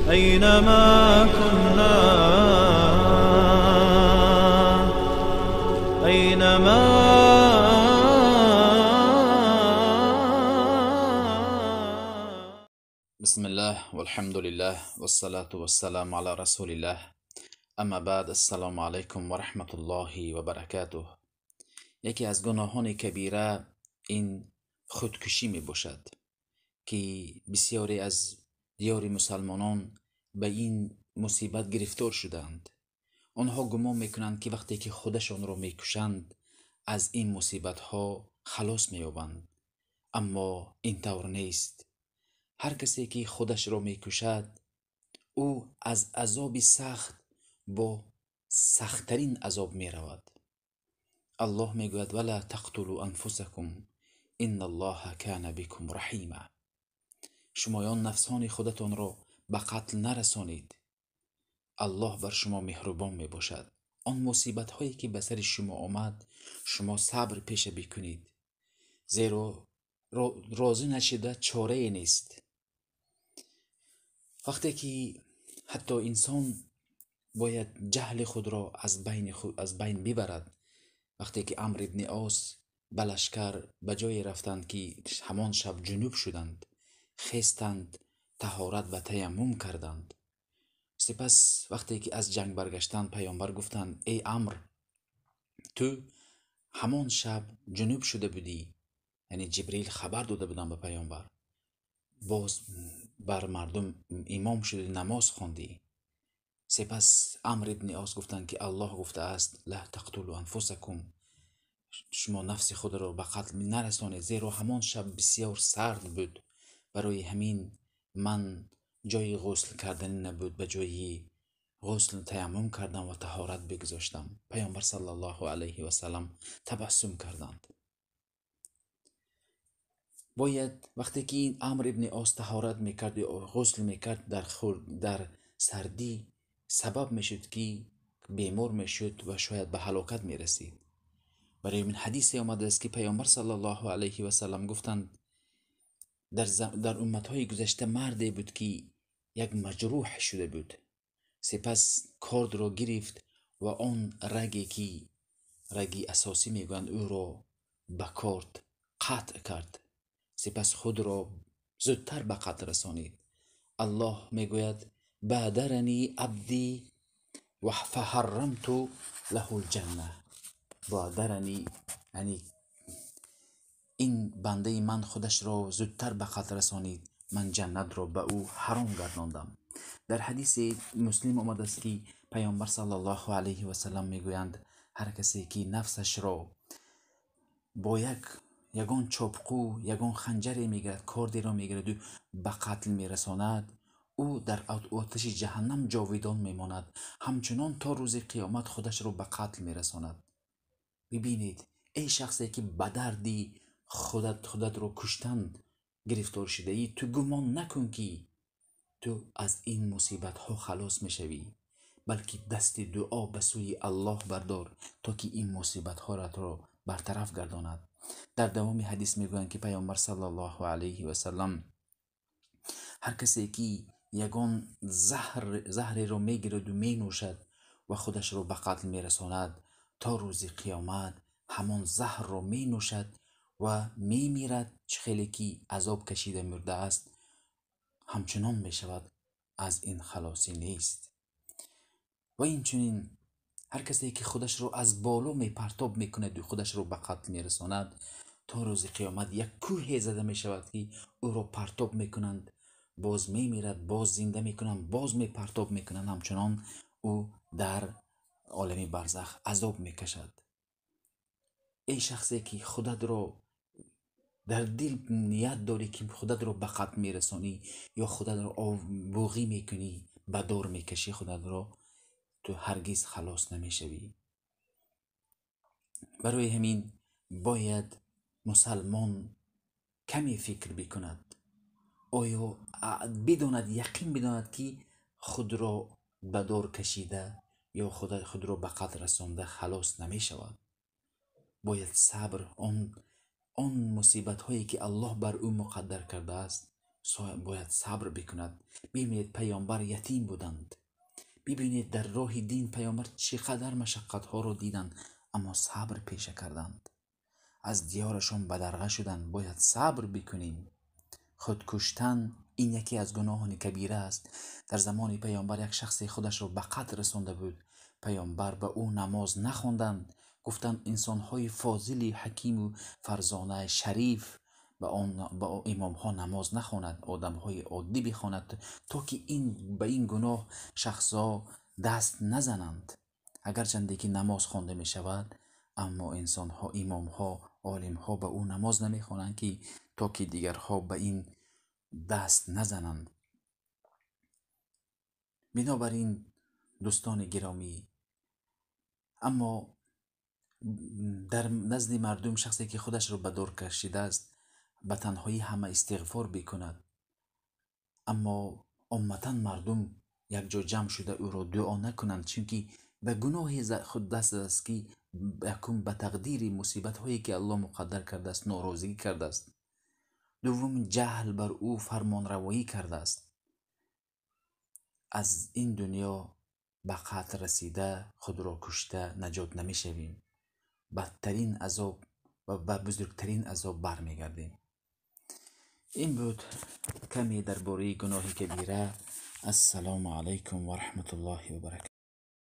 أينما كنا، أينما. بسم الله والحمد لله والصلاة والسلام على رسول الله، اما بعد، السلام علیکم و رحمت الله و برکاته. یکی از گناهان کبیره این خودکشی می باشد که بسیاری از دیار مسلمانان به این مصیبت گرفتار شدند. آنها گمان میکنند که وقتی که خودشان را میکشند از این مصیبت ها خلاص مییابند، اما این طور نیست. هر کسی که خودش را میکشد او از عذاب سخت با سختترین عذاب میرود. الله میگوید ولا تقتلوا انفسکم ان الله کان بكم رحیما. شمایان نفسان خودتان را به قتل نرسانید، الله بر شما مهربان می باشد. آن مصیبت هایی که به سر شما آمد شما صبر پیشه بکنید، زیرا راضی نشده چاره نیست. وقتی که حتی انسان باید جهل خود را از بین ببرد. وقتی که عمرو ابن عاص به لشکر به جای رفتند که همان شب جنوب شدند، خستند، طهارت و تیمم کردند. سپس وقتی که از جنگ برگشتند پیامبر گفتند ای عمرو، تو همان شب جنوب شده بودی، یعنی جبریل خبر داده بودند به پیامبر، باز بر مردم امام شدی، نماز خواندی. سپس عمرو ابن عاص گفتند که الله گفته است لا تقتلوا انفسکم، شما نفس خود را به قتل نرسانید، زیرا همان شب بسیار سرد بود، برای همین من جای غسل کردن نبود، به جای غسل تیمم کردم و طهارت بگذاشتم. پیامبر صلی الله علیه و سلم تبسم کردند. باید وقتی که این عمرو ابن عاص طهارت میکرد یا غسل میکرد در سردی سبب میشد که بیمار میشد و شاید به هلاکت میرسید. برای این حدیث آمده است که پیامبر صلی الله علیه و سلم گفتند در امتهای گذشته مردی بود که یک مجروح شده بود، سپس کارد را گرفت و آن رگی که رگی اساسی میگویند او را به کارد قطع کرد، سپس خود را زودتر به قتل رسانید. الله میگوید بادرنی عبدی و فحرمت له الجنه. بادرنی یعنی این بنده من خودش را زودتر به قتل رسانید، من جنت را به او حرام گرداندم. در حدیث مسلم آمده است که پیامبر صلی الله علیه و سلم میگویند هر کسی که نفسش را با یگان چاپقو، یگان خنجری میگیرد، کاردی را میگیرد و به قتل میرساند، او در آتش جهنم جاویدان میماند، همچنان تا روز قیامت خودش را به قتل میرساند. ببینید ای شخصی که به دردی خودت رو کشتن گرفتار شده ای، تو گمان نکن که تو از این مصیبت ها خلاص میشوی، بلکه دست دعا به سوی الله بردار تا که این مصیبت ها را برطرف گرداند. در دوام حدیث میگویند که پیامبر صلی الله علیه و سلم هر کسی که یگان زهر را میگیرد و مینوشد و خودش را به قتل میرساند، تا روز قیامت همان زهر را مینوشد و میمیرد، چه خیلی که عذاب کشیده مرده است همچنان میشود، از این خلاصی نیست. و این چنین هر کسی که خودش را از بالا میپرتاب میکند و خودش را به قتل میرساند، تا روز قیامت یک کوه زده میشود که او را پرتاب میکنند، باز میمیرد، باز زنده میکنند، باز میپرتاب میکنند، همچنان او در عالم برزخ عذاب میکشد. ای شخصی که خودت را در دل نیت داری که خودت را به قتل میرسانی یا خودت را بوغی میکنی، به دار میکشی خودت را، تو هرگز خلاص نمیشوی. برای همین باید مسلمان کمی فکر بکند، آیا بداند، یقین بداند که خود را به دار کشیده یا خود را به قتل رسانده خلاص نمیشود. باید صبر، آن مصیبت هایی که الله بر او مقدر کرده است Бояд сабр бикунад. Бибинед, паёмбар ятим буданд. Бибинед, дар роҳи дин паёмбар чӣ қадар машаққатҳоро диданд, аммо сабр пеша карданд. Аз диёрашон бадарға шуданд. Бояд сабр бикунем. Худкуштан ин яке аз гуноҳони кабира аст. Дар замони паёмбар як шахсе худашро ба қатл расонда буд. Паёмбар ба ӯ намоз нахонданд. Гуфтанд, инсонҳои фозили ҳакиму фарзонаи шариф ба имомҳо намоз нахонад, одамҳои оддӣ бихонад, то ки ба ин гуноҳ шахсҳо даст назананд. Агарчанде ки намоз хонда мешавад, аммо инсонҳо, имомҳо, олимҳо ба ӯ намоз намехонанд, ки то ки дигарҳо ба ин даст назананд. Бинобар ин, дӯстони гиромӣ, аммо дар назди мардум шахсе ки худашро ба дор кашидааст, ба танҳоӣ ҳама истиғфор бикунад, аммо омматан мардум якҷо ҷамъ шуда ӯро дуо накунанд, чунки ба гуноҳи худ даст задааст, ки якум ба тақдири мусибатҳое ки Аллоҳ муқаддар кардааст норозигӣ кардааст, дуввум ҷаҳл бар ӯ фармонравоӣ кардааст. Аз ин дунё ба қатл расида худро кушта наҷот намешавем. Бадтарин азоб ва ба бузургтарин азоб бармегардем. Ин буд каме дар бораи гуноҳи кабира. Ассалому алайкум ва раҳматуллоҳи ва баракатуҳ.